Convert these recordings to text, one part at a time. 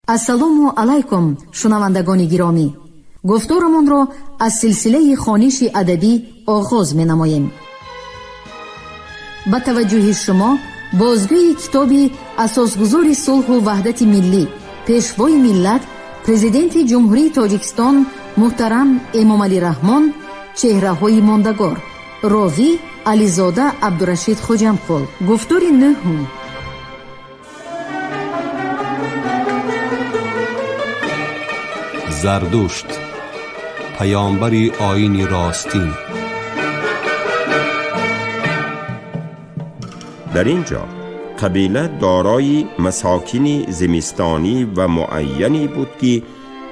Ассалому алайкум, шунавандагони гиромӣ. Гуфторамонро аз силсилаи хониши адабӣ оғоз менамоем. Ба таваҷҷӯҳи шумо бозгӯи китоби асосгузори сулҳу ваҳдати миллӣ, пешвои миллат, Президенти Ҷумҳурии Тоҷикистон муҳтарам Эмомалӣ Раҳмон «Чеҳраҳои мондагор». Ровӣ Ализода Абдурашид Хоҷамқул. Гуфтори нӯҳум. Зардушт, паёмбари оини ростин. Дар ин ҷо қабила дорои масокини зимистонӣ ва муайяне буд, ки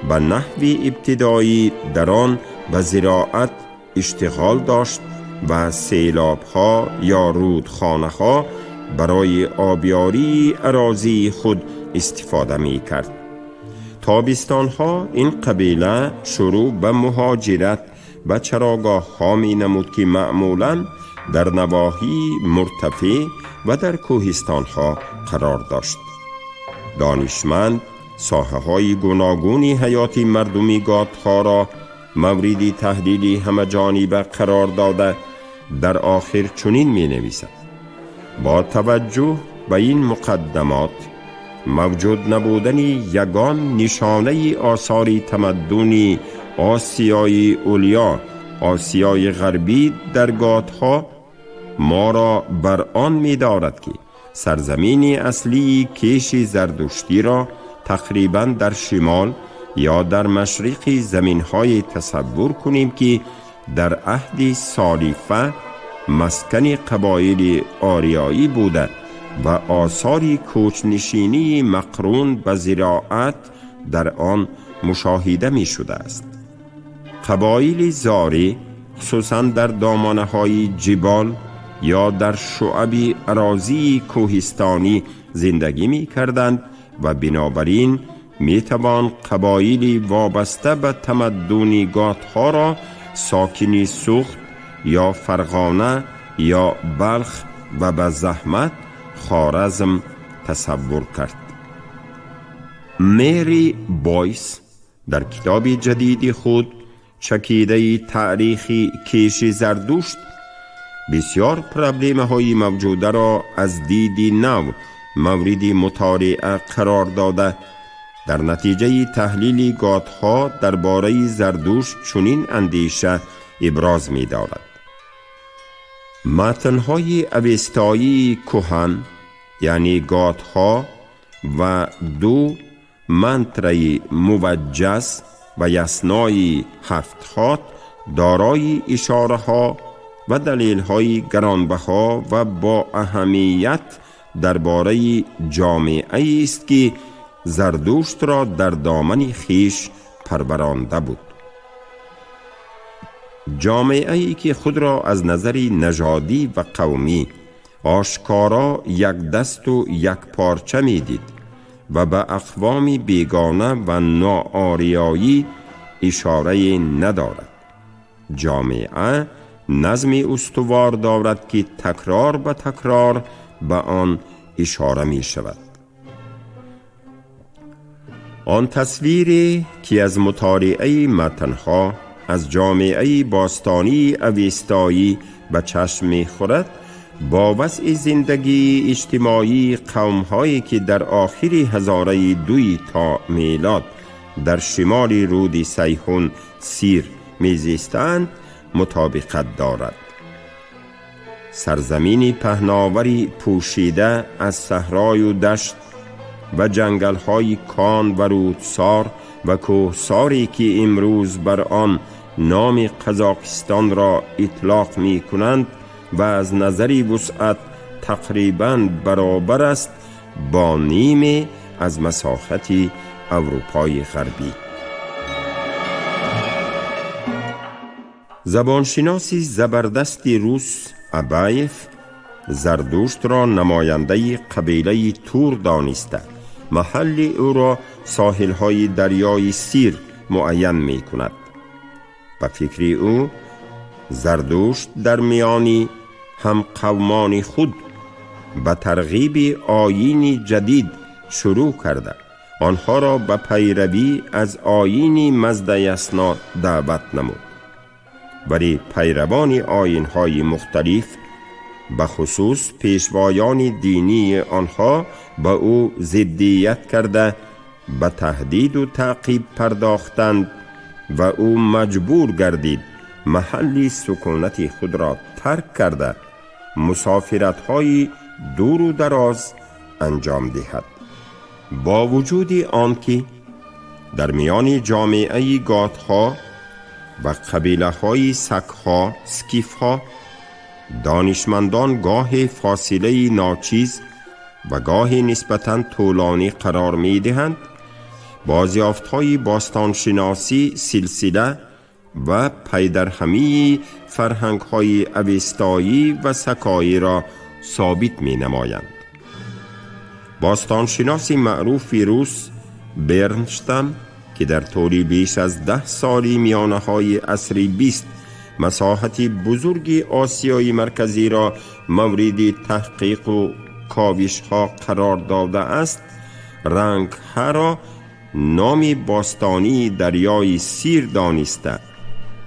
ба наҳви ибтидоӣ дар он ба зироат иштиғол дошт ва селобҳо ё рӯдхонаҳо барои обиёрии арозии худ истифода мекард. Тобистонҳо ин қабила шурӯъ ба муҳоҷират ба чарогоҳҳо менамуд, ки маъмулан дар навоҳии муртафеъ ва дар кӯҳистонҳо қарор дошт. Донишманд соҳаҳои гуногуни ҳаёти мардуми готҳоро мавриди таҳлили ҳамаҷониба қарор дода, дар охир чунин менависад: бо таваҷҷӯҳ ба ин муқаддамот, мавҷуд набудани ягон нишонаи осори тамаддуни Осиёи Улё, Осиёи Ғарбӣ дар готҳо моро бар он медорад, ки сарзамини аслии кеши зардуштиро тақрибан дар шимол ё дар машриқи заминҳое тасаввур кунем, ки дар аҳди солифа маскани қабоили ориёӣ буда ва осори кӯчнишинии мақрун ба зироат дар он мушоҳида мешудааст. Қабоили зорӣ, хусусан дар домонаҳои ҷибол ё дар шуъаби арозии кӯҳистонӣ зиндагӣ мекарданд ва бинобар ин метавон қабоили вобаста ба тамаддуни готҳоро сокини Суғд ё Фарғона ё Балх ва ба заҳмат Хоразм тасаввур кард. Мэри Бойс дар китоби ҷадиди худ «Чакидаи таърихи кеши Зардушт» бисёр проблемаҳои мавҷударо аз диди нав мавриди мутолиа қарор дода, дар натиҷаи таҳлили готҳо дар бораи Зардушт чунин андеша иброз медорад: матнҳои авестоии кӯҳан, яъне готҳо, ва ду мантраи муваҷҷаз ва яснои ҳафтхот дорои ишораҳо ва далелҳои гаронбаҳо ва боаҳамият дар бораи ҷомеаест, ки Зардуштро дар домани хеш парваронда буд, ҷомеае ки худро аз назари нажодӣ ва қавмӣ ошкоро якдасту якпорча медид ва ба ақвоми бегона ва ноорияӣ ишорае надорад. Ҷомеа назми устувор дорад, ки такрор ба такрор ба он ишора мешавад. Он тасвире ки аз мутолиаи матнҳо аз ҷомеаи бостонии авестоӣ ба чашм мехӯрад, бо вазъи зиндагии иҷтимоии қавмҳое, ки дар охири ҳазораи дуи то мелод дар шимоли рӯди Сайҳун Сир мезистанд, мутобиқат дорад. Сарзамини паҳновари пӯшида аз саҳрою дашт ва ҷангалҳои кон ва рӯдсор ва кӯҳсоре, ки имрӯз бар он номи Қазоқистонро итлоқ мекунанд ва аз назари вусъат тақрибан баробар аст бо ниме аз масоҳати Аврупои Ғарбӣ. Забоншиноси забардасти рус Абаев Зардуштро намояндаи қабилаи Тур дониста, маҳалли ӯро соҳилҳои дарёи Сир муайян мекунад. Ба фикри ӯ, Зардушт дар миёни ҳамқавмони худ ба тарғиби оини ҷадид шурӯъ карда, آنها را به پیروی از آیین مزدیسنا دعوت نمود. ولی پیروان آیین‌های مختلف، به خصوص پیشوایان دینی آنها، به او ضدیت کرده به تهدید و تعقیب پرداختند و او مجبور گردید محل سکونت خود را ترک کرده مسافرت‌های دور و دراز انجام دهد. با وجود آنکه در میان جامعه گاتها و قبیله های سکها، سکیفها، دانشمندان گاه فاصله ناچیز و گاه نسبتاً طولانی قرار می دهند، بازیافت‌های باستانشناسی سلسله و پیدرهمی فرهنگ‌های اوستایی و سکایی را ثابت می نمایند. باستانشناس معروف روس برنشتم که در طول بیش از 10 سال میانه‌های عصر 20 مساحت بزرگ آسیای مرکزی را مورد تحقیق و کاوش‌ها قرار داده است، رنگ‌ها را نام باستانی دریای سیر دانسته،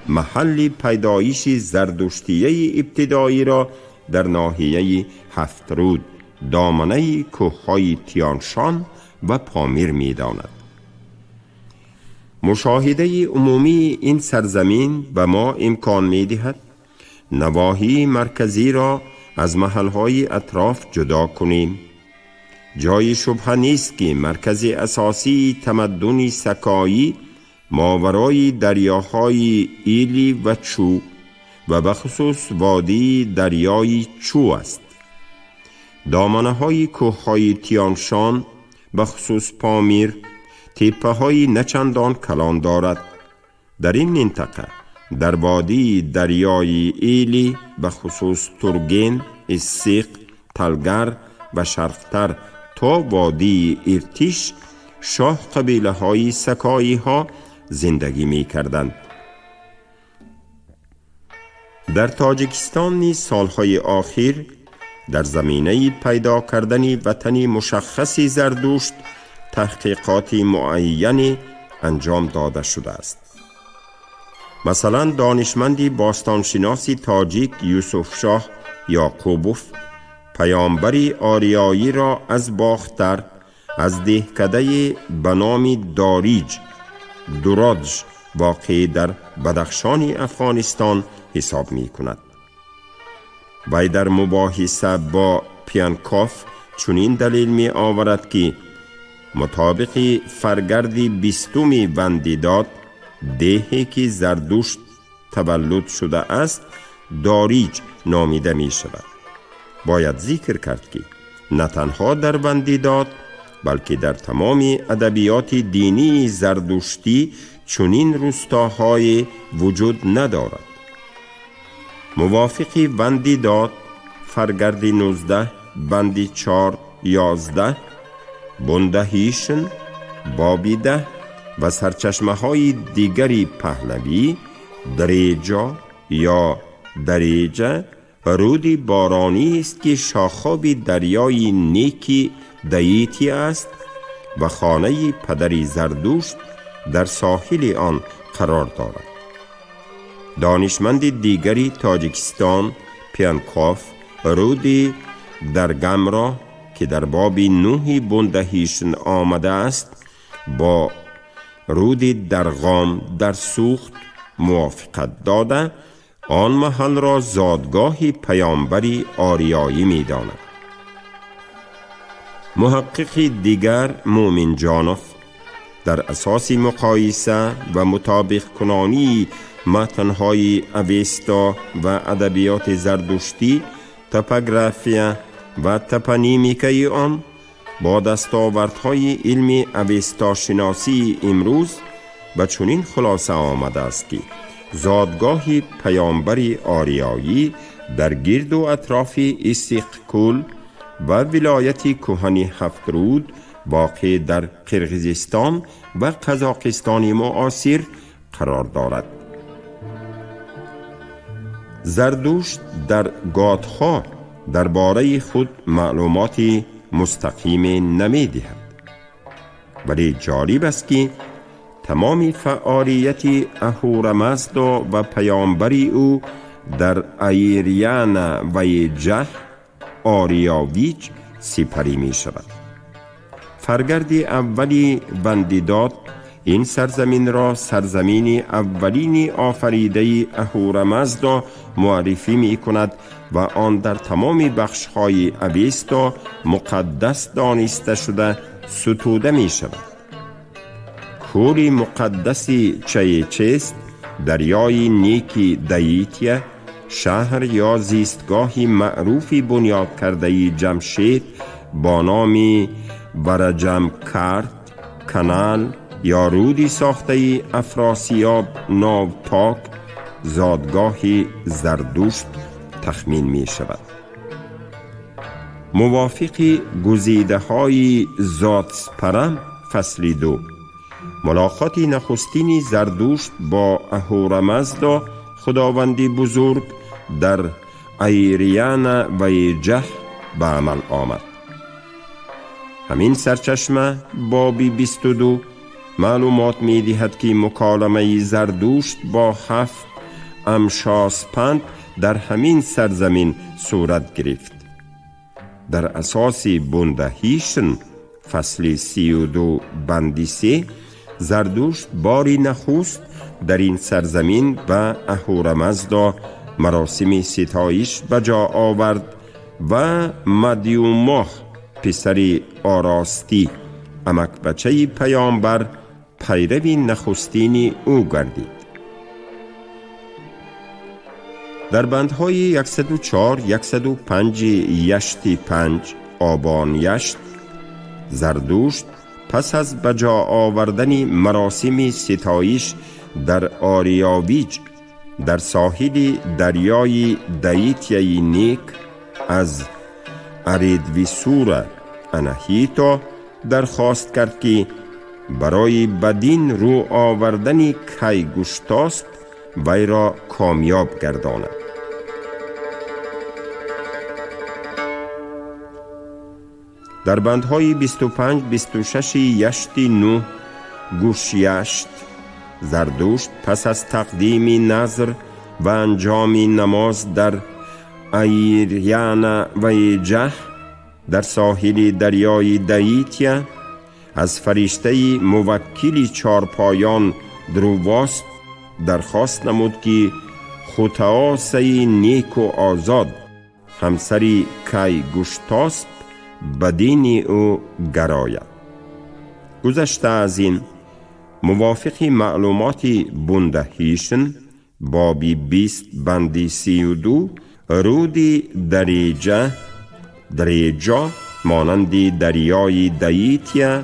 محل پیدایش زردشتیه ابتدایی را در ناحیه هفت رود، دامنه کوه‌های تیانشان و پامیر می‌داند. مشاهده عمومی این سرزمین به ما امکان می‌دهد نواحی مرکزی را از محل‌های اطراف جدا کنیم. جای شبهه نیست که مرکز اساسی تمدن سکایی ماورای دریاهای ایلی و چو و به خصوص وادی دریای چو است. دامنه‌های کوه‌های تیانشان به خصوص پامیر تپه‌های نچندان کلان دارد. در این منطقه در وادی دریای ایلی به خصوص تورگین، اسیق، تلگر و شرقتر تا وادی ایرتیش شاه قبیله های سکایی ها زندگی می کردند. در تاجیکستان نیز سالهای آخر در زمینه پیدا کردن وطن مشخص زردشت تحقیقات معین انجام داده شده است. مثلا دانشمند باستانشناس تاجیک یوسف شاه یعقوبوف پیامبر آریایی را از باختر از دهکده به نام داریج دورادج واقع در بدخشان افغانستان حساب می کند. وی در مباحثه با پیانکاف چنین دلیل می آورد که مطابق فرگرد 20 وندیداد، دهی که زردشت تولد شده است داریج نامیده می شود. باید ذکر کرد که نه تنها در وندیداد بلکه در تمام ادبیات دینی زردشتی چنین روستاهای وجود ندارد. موافق وندیداد فرگرد 19 بند 4 11 بندهیشن بابی 10 و سرچشمه های دیگری پهلوی دریجا یا دریجه رودی بارانی است که شاخاب دریای نیکی دیتی است و خانه پدر زردشت در ساحل آن قرار دارد. دانشمند دیگری تاجیکستان پیانکاف رودی درگم را که در باب 9 بندهیشن آمده است با رود درغام در سوخت موافقت داده آن محل را زادگاه پیامبر آریایی می داند. محقق دیگر مومن جانوف در اساس مقایسه و مطابق کنانی متن‌های اوستا و ادبیات زردشتی، تپوگرافیا و تپونیمیکای آن با دستاوردهای علم اوستاشناسی امروز به چنین خلاصه آمده است که زادگاه پیامبر آریایی در گرد و اطراف استقکول و ولایت کهن هفت رود واقع در قرقیزستان و قزاقستان معاصر قرار دارد. زردشت در گاتها درباره خود معلومات مستقیم نمی‌دهد. ولی جالب است که تمام فعالیت اهورامزدا و پیامبری او در ایریانا ویجه آریاویج سپری می شود. فرگرد اولی وندیداد این سرزمین را سرزمین اولین آفریده اهورامزدا معرفی می کند و آن در تمام بخش های اوستا مقدس دانسته شده ستوده می شود. کول مقدس چیچست، دریای نیکی دیتیه، شهر یا زیستگاه معروفی بنیاد کرده جمشید با نام ورجم کرد، کانال یا رودی ساخته افراسیاب ناوتاک، زادگاه زردشت تخمین می شود. موافق گزیده های زادسپرم فصل 2، ملاقات نخستین زردشت با اهورامزدا خداوندی بزرگ در ایریانا ویجه به عمل آمد. همین سرچشمه بابی 22 معلومات می دهد که مکالمه زردشت با 7 امشاسپند در همین سرزمین صورت گرفت. در اساس بندهیشن فصل 32 بند 3، زردشت باری نخست در این سرزمین و اهورامزدا مراسم ستایش به جا آورد و مدیوماه پسر آراستی امک بچه پیامبر پیرو نخستین او گردید. در بندهای 104 105 یشت 5 آبان یشت، زردشت پس از بجا آوردن مراسم ستایش در آریاویج در ساحل دریای دیتیه نیک از اریدویسور اناهیتا درخواست کرد که برای بدین رو آوردن کیگشتاسپ وی را کامیاب گرداند. در بندهای 25 26 یشت 9 گوشیشت، زردشت پس از تقدیم نذر و انجام نماز در ایریانا ویجه در ساحل دریای دیتیه از فرشته موکل چارپایان درواست درخواست نمود که خوتئاسه نیک و آزاد همسر کیگشتاسپ به دین او گراید. گذشته از این، موافق معلومات بندهیشن بابی 20 بند 32، رودی دریجا مانند دریای دیتیه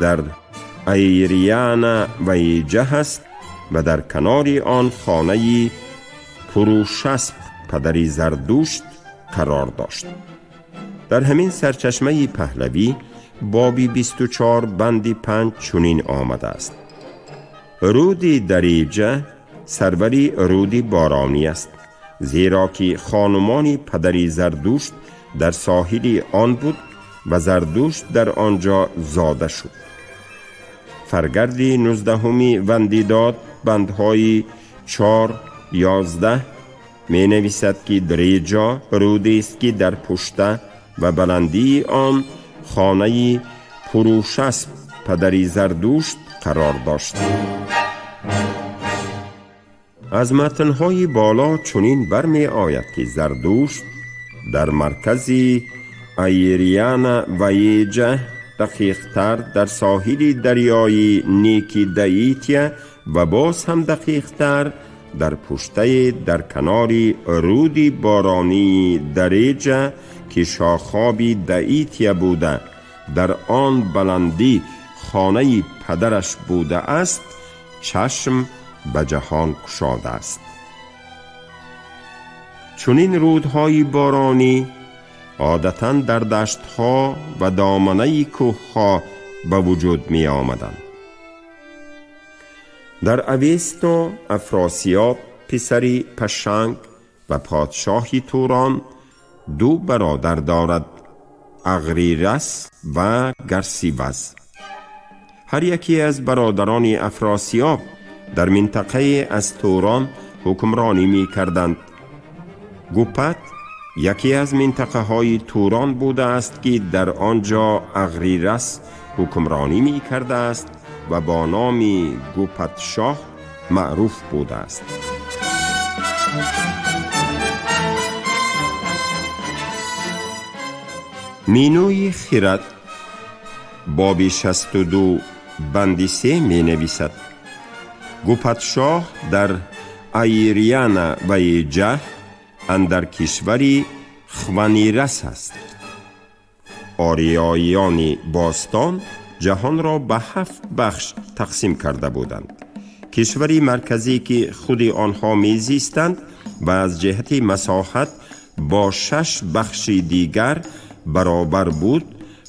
در ایریانا ویجه است و در کنار آن خانه پروشسپ پدر زردشت قرار داشت. در همین سرچشمه پهلوی بابی 24 بند 5 چنین آمده است: رود دریجه سروری رود بارانی است، زیرا که خانمان پدر زردشت در ساحل آن بود و زردشت در آنجا زاده شد. فرگرد 19 وندیداد بندهای 4 11 می نویسد که دریجا رودی است که در پشته و بلندی آن خانه پروشسپ پدر زردشت قرار داشت. از متنهای بالا چنین برمی آید که زردشت در مرکز ایریانا ویجه، دقیقتر در ساحل دریای نیکی دیتیه و باز هم دقیقتر در پشته در کنار رود بارانی دریجه که شاخابی دیتیه بوده، در آن بلندی خانه پدرش بوده است، چشم به جهان گشاده است. چنین رودهای بارانی عادتاً در دشتها و دامنه کوهها به وجود می آمدند. در اوستا افراسیاب پسر پشنگ و پادشاهی توران دو برادر دارد، اغریرس و گرسیوز. Ҳар яке аз бародарони Афросиёб дар минтақае аз Турон ҳукмронӣ мекарданд. Гупат яке аз минтақаҳои Турон будааст, ки дар он ҷо Ағрирас ҳукмронӣ мекардааст ва бо номи Гупатшоҳ маъруф будааст. Минӯи Хирад боби 62 банди 3 менависад: Гупатшоҳ дар Айрияна ва Эҷаҳ андар кишвари Хванирас аст. Ориёиёни бостон ҷаҳонро ба 7 бахш тақсим карда буданд. Кишвари марказӣ, ки худи онҳо мезистанд ва аз ҷиҳати масоҳат бо 6 бахши дигар баробар буд,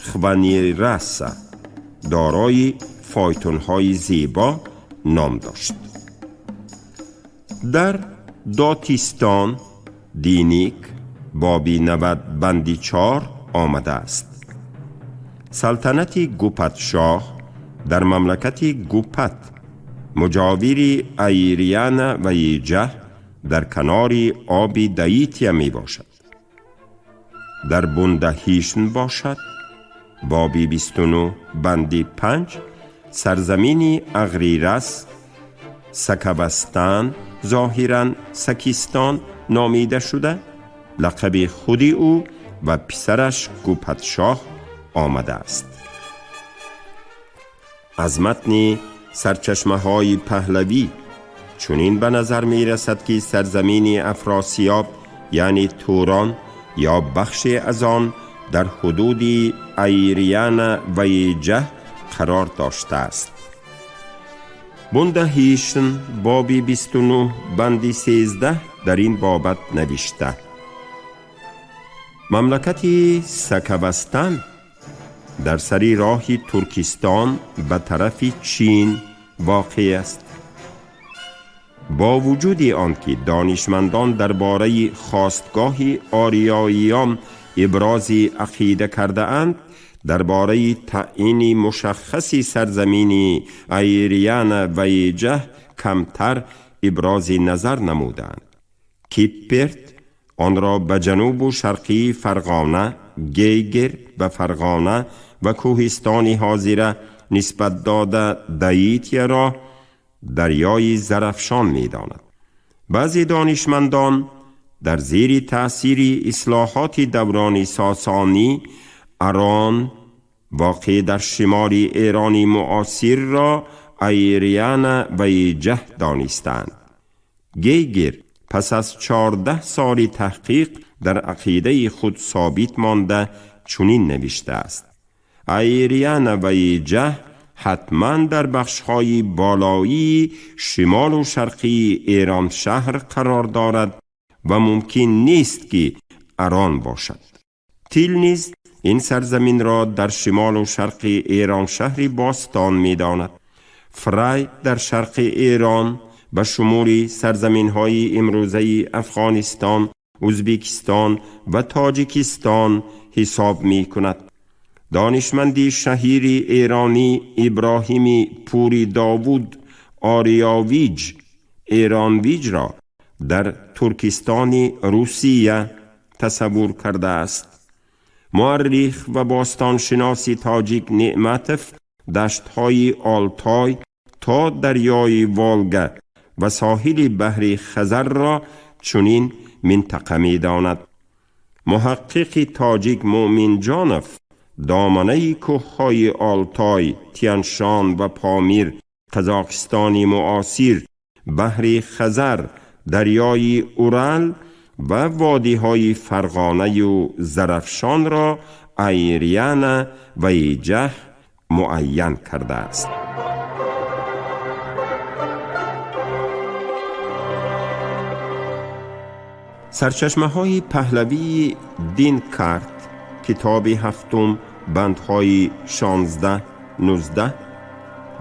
Хванираса, дорои фойтунҳои зебо ном дошт. Дар Дотистон Диник боби 90 банди 4 омадааст: Салтанати Гупатшоҳ дар мамлакати Гупат муҷовири Айрияна ва Еҷаҳ дар канори оби Даития мебошад. Дар Бундаҳишн бошад, боби 29 банди 5, сарзамини Ағрирас Сакавастан, зоҳиран Сакистон номида шуда, лақаби худи ӯ ва писараш Гупатшоҳ омадааст. Аз матни сарчашмаҳои паҳлавӣ чунин ба назар мерасад, ки сарзамини Афросиёб, яъне Турон ё бахше аз он, дар ҳудуди Айрияна ва Еҷаҳ қарор доштааст. Бундаҳишн боби 29 банди 13 дар ин бобат навишта: мамлакати Сакавастан дар сари роҳи Туркистон ба тарафи Чин воқеъ аст. Бо вуҷуди он ки донишмандон дар бораи хостгоҳи ориёиён ибрози ақида кардаанд, дар бораи таъйини мушаххаси сарзамини Айрияна ва Еҷаҳ камтар ибрози назар намуданд. Кипперт онро ба ҷанубу шарқии Фарғона, Гейгер ба Фарғона ва кӯҳистони ҳозира нисбат дода, Даитияро дарёи Зарафшон медонад. Баъзе донишмандон дар зери таъсири ислоҳоти даврони Сосонӣ Арон, воқеъ дар шимоли Эрони муосирро Айрияна ва Еҷаҳ донистанд. Гейгер пас аз 14 соли таҳқиқ дар ақидаи худ собит монда, чунин навиштааст: Айрияна ва Еҷаҳ ҳатман дар бахшҳои болоии шимолу шарқии Эроншаҳр қарор дорад ва мумкин нест, ки Арон бошад. Тил низ ин сарзаминро дар шимолу шарқи Эроншаҳри бостон медонад. Фрай дар шарқи Эрон ба шумули сарзаминҳои имрӯзаи Афғонистон, Ӯзбекистон ва Тоҷикистон ҳисоб мекунад. Донишманди шаҳири эронӣ Иброҳими Пури Довуд Ориёвиҷ Эронвиҷро дар Туркистони Русия тасаввур кардааст. Муаррих ва бостоншиноси тоҷик Неъматов даштҳои Олтой то дарёи Волга ва соҳили баҳри Хазарро чунин минтақа медонад. Муҳаққиқи тоҷик Муъминҷонов доманаи кӯҳҳои Олтой, Тяншон ва Помир, Қазоқистони муосир, баҳри Хазар, дарёи Урал ва водиҳои Фарғонаю Зарафшонро Айрияна ва Еҷаҳ муайян кардааст. Сарчашмаҳои паҳлавии Динкарт, китоби ҳафтум, бандҳои 16, 19,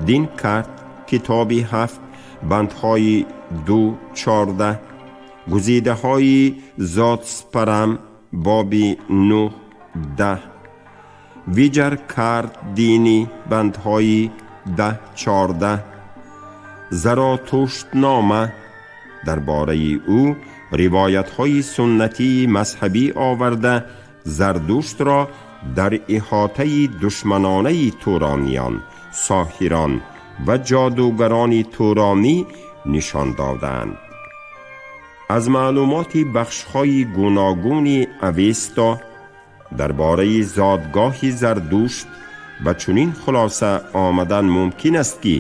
Динкарт, китоби ҳафт, бандҳои 2, 14, гузидаҳои Зотспарам, боби 9, 10, Виҷаркард динӣ, бандҳои 10-14, Заратуштнома дар бораи ӯ ривоятҳои суннатии мазҳабӣ оварда, Зардуштро дар иҳотаи душманонаи турониён, соҳирон ва ҷодугарони туронӣ нишон додаанд. Аз маълумоти бахшҳои гуногуни Авесто дар бораи зодгоҳи Зардушт ба чунин хулоса омадан мумкин аст, ки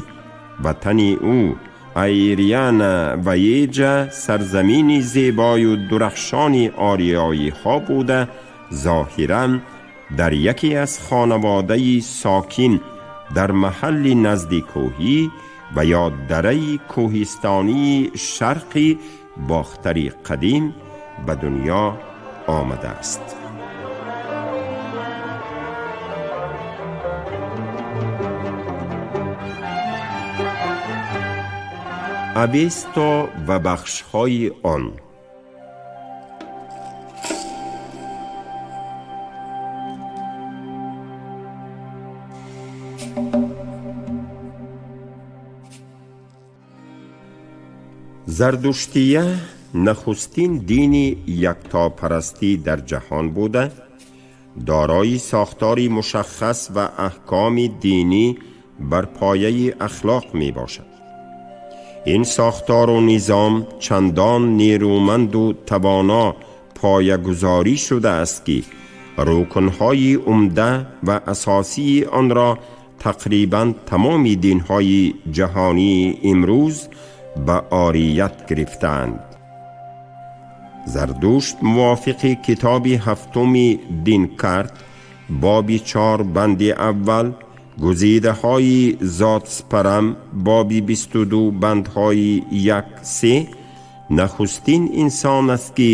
ватани ӯ Айриана Ваеҷа сарзамини зебою дурахшони ориёиҳо буда, зоҳиран дар яке аз хонаводаи сокин дар маҳалли назди кӯҳӣ ва ё дараи кӯҳистонии шарқи Бохтари қадим ба дунё омадааст. Авесто ва бахшҳои он. Зардуштия нахустин дини яктопарастӣ дар ҷаҳон буда, дорои сохтори мушаххас ва аҳкоми динӣ бар пояи ахлоқ мебошад. Ин сохтору низом чандон нерӯманду тавоно поягузорӣ шудааст, ки рукнҳои умда ва асосии онро тақрибан тамоми динҳои ҷаҳонии имрӯз ба орият гирифтаанд. Зардушт мувофиқи китоби ҳафтуми Динкарт, боби 4, банди аввал, гузидаҳои Зотспарам, боби 22, бандҳои 1-3, нахустин инсон аст, ки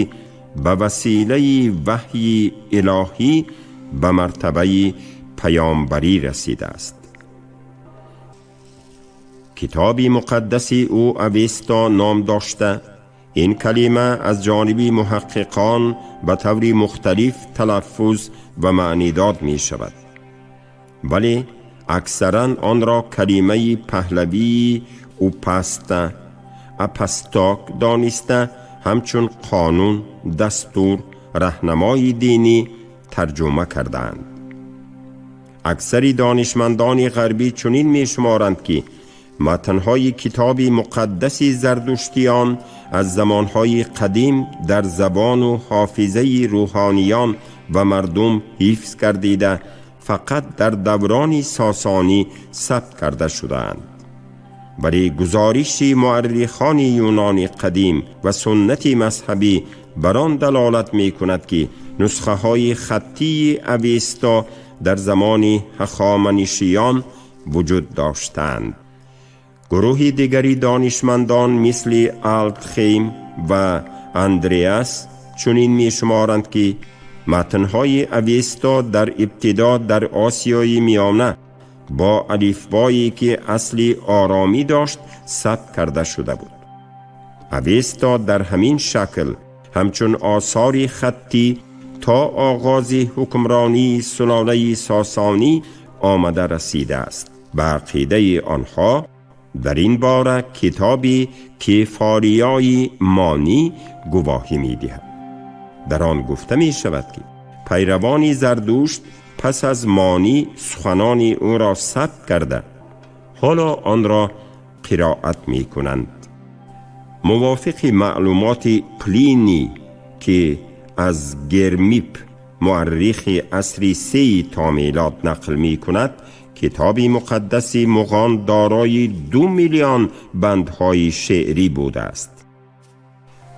ба василаи ваҳйи илоҳӣ ба мартабаи паёмбарӣ расидааст. Китоби муқаддаси ӯ Авесто ном дошта, ин калима аз ҷониби муҳаққиқон ба таври мухталиф талаффуз ва маънидод мешавад, вале аксаран онро калимаи паҳлавии упаста, апасток дониста, ҳамчун қонун, дастур, раҳнамои динӣ тарҷума кардаанд. Аксари донишмандони ғарбӣ чунин мешуморанд, ки матнҳои китоби муқаддаси зардуштиён аз замонҳои қадим дар забону ҳофизаи рӯҳониён ва мардум ҳифз гардида, фақат дар даврони сосонӣ сабт карда шудаанд. Вале гузориши муаррихони юнони қадим ва суннати мазҳабӣ бар он далолат мекунад, ки нусхаҳои хаттии Авесто дар замони ҳахоманишиён вуҷуд доштанд. Гурӯҳи дигари донишмандон мисли Алтхейм ва Андреас чунин мешуморанд, ки матнҳои Авесто дар ибтидо дар Осиёи Миёна бо алифбое, ки асли оромӣ дошт, сабт карда шуда буд. Авесто дар ҳамин шакл ҳамчун осори хаттӣ то оғози ҳукмронии сулолаи сосонӣ омада расидааст. Ба ақидаи онҳо, дар ин бора китоби Кефориёи Монӣ гувоҳӣ медиҳад. Дар он гуфта мешавад, ки пайравони Зардушт пас аз Монӣ суханони ӯро сабт карда, ҳоло онро қироат мекунанд. Мувофиқи маълумоти Плинӣ, ки аз Гермип, муаррихи асри сеи то мелод, нақл мекунад, китоби муқаддаси муғон дорои 2 миллион бандҳои шеърӣ будааст.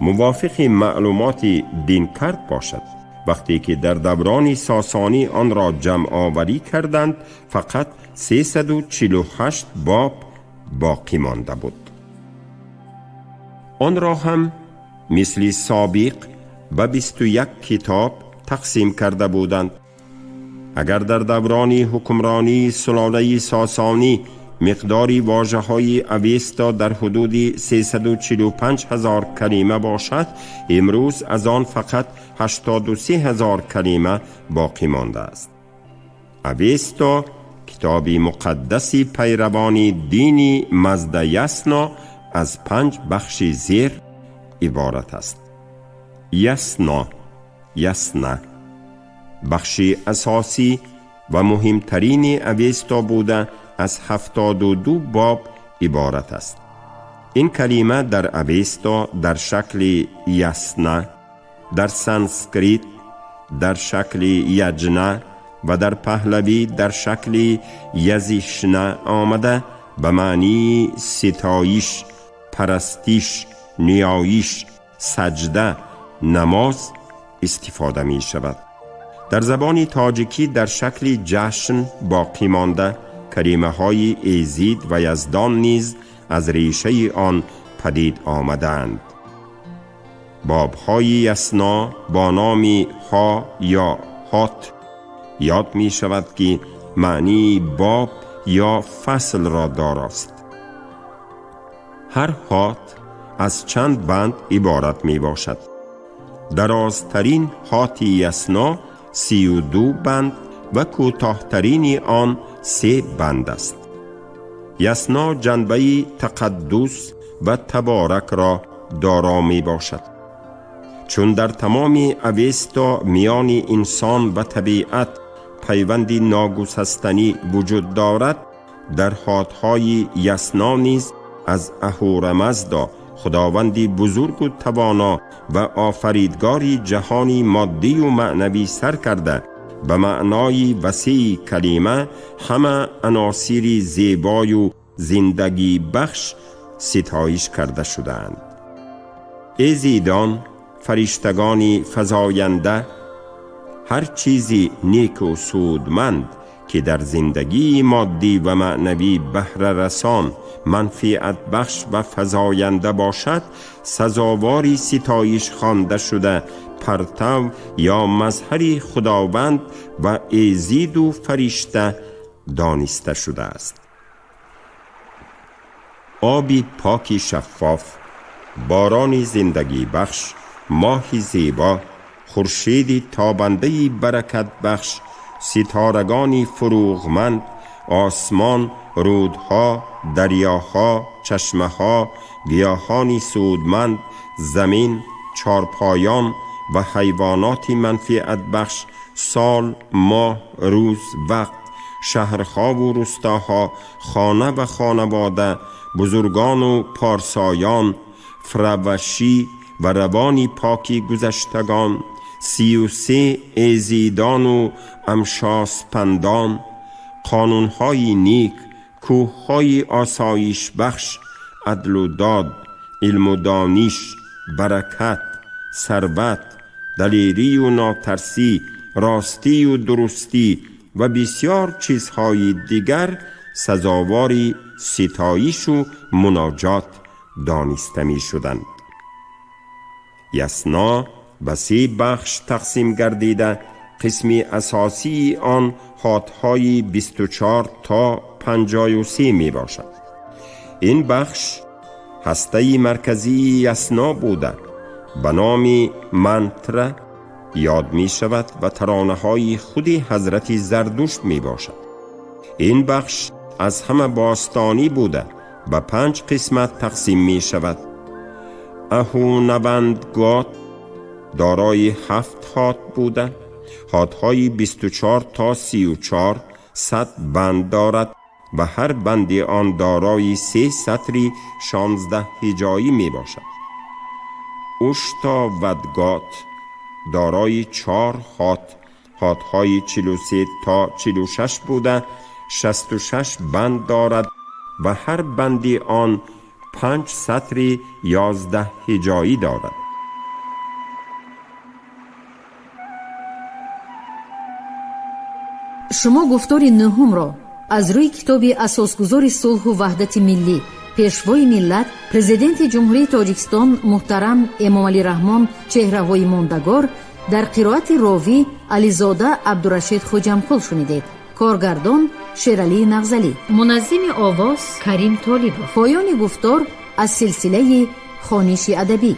Мувофиқи маълумоти Динкарт бошад, вақте ки дар даврони сосонӣ онро ҷамъоварӣ карданд, фақат 348 боб боқӣ монда буд. Онро ҳам мисли собиқ ба 21 китоб тақсим карда буданд. Агар дар даврони ҳукмронии сулолаи сосонӣ миқдори вожаҳои Авесто дар ҳудуди 345 ҳазор калима бошад, имрӯз аз он фақат 83 ҳазор калима боқӣ мондааст. Авесто китоби Китоби муқаддаси пайравони дини Маздаясно аз панҷ бахши зер иборат аст. Ясно, Ясна бахши асосӣ ва муҳимтарини Авесто буда, аз 72 боб иборат аст. Ин калима дар Авесто дар шакли Ясна, дар санскрит дар шакли Яҷна ва дар паҳлавӣ дар шакли Язишна омада, ба маънии ситоиш, парастиш, ниёиш, саҷда, намоз истифода мешавад. Дар забони тоҷикӣ дар шакли ҷашн боқӣ монда, калимаҳои эзид ва яздон низ аз решаи он падид омадаанд. Бобҳои Ясно бо номи ҳо ё ҳот ёд мешавад, ки маънии боб ё фаслро дорост. Ҳар ҳот аз чанд банд иборат мебошад. Дарозтарин ҳоти Ясно 32 банд ва кӯтоҳтарини он се банд аст. Ясно ҷанбаи тақаддус ва таборакро доро мебошад. Чун дар тамоми Авесто миёни инсон ва табиат пайванди ногусастанӣ вуҷуд дорад, дар ҳотҳои Ясно низ аз Аҳурамаздо, худованди бузургу тавоно ва офаридгори ҷаҳони моддию маънавӣ сар карда, ба маънои васеи калима ҳама аносири зебою зиндагибахш ситоиш карда шудаанд. Эзидон, фариштагони фазоянда, ҳар чизи неку судманд, ки дар зиндагии моддӣ ва маънавӣ баҳрарасон, манфиатбахш ва фазоянда бошад, сазовори ситоиш хонда шуда, партав ё мазҳари худованд ва эзиду фаришта дониста шудааст. Оби поки шаффоф, борони зиндагибахш, моҳи зебо, хуршеди тобандаи баракатбахш, ситорагони фурӯғманд, осмон, рӯдҳо, дарёҳо, чашмаҳо, гиёҳони судманд, замин, чорпоён ва ҳайвоноти манфиатбахш, сол, моҳ, рӯз, вақт, шаҳрҳову рустоҳо, хона ва хонавода, бузургону порсоён, фравашӣ ва равони поки гузаштагон, 33 эзидону амшоспандон, қонунҳои ник, кӯҳҳои осоишбахш, адлу дод, илму дониш, баракат, сарват, далерию нотарсӣ, ростию дурустӣ ва бисёр чизҳои дигар сазовори ситоишу муноҷот дониста мешуданд. Ясно ба се бахш тақсим гардида, қисми асосии он ҳотҳои 24 то 53 мебошад. Ин бахш ҳастаи марказии Ясно буда, ба номи мантра ёд мешавад ва таронаҳои худи ҳазрати Зардушт мебошад. Ин бахш аз ҳама бостонӣ буда, ба панҷ қисмат тақсим мешавад. Аҳунавандгот дорои ҳафт ҳот буда, ҳотҳои 24 то 34 100 банд дорад ва ҳар банди он дорои се сатри 16 ҳиҷоӣ мебошад. Уштовадгот дорои чор ҳот, ҳотҳои 43 то 46 буда, 66 банд дорад ва ҳар банди он панҷ сатри 11 ҳиҷоӣ дорад. Шумо гуфтори нӯҳумро аз рӯи китоби асосгузори сулҳу ваҳдати миллӣ, пешвои миллат, президенти Ҷумҳурии Тоҷикистон муҳтарам Эмомалӣ Раҳмон «Чеҳраҳои мондагор» дар қироати ровӣ Ализода Абдурашид Хуҷамкул шунидед. Коргардон Шералии Нағзалӣ, муназзими овоз Карим Толибов. Поёни гуфтор аз силсилаи хониши адабӣ.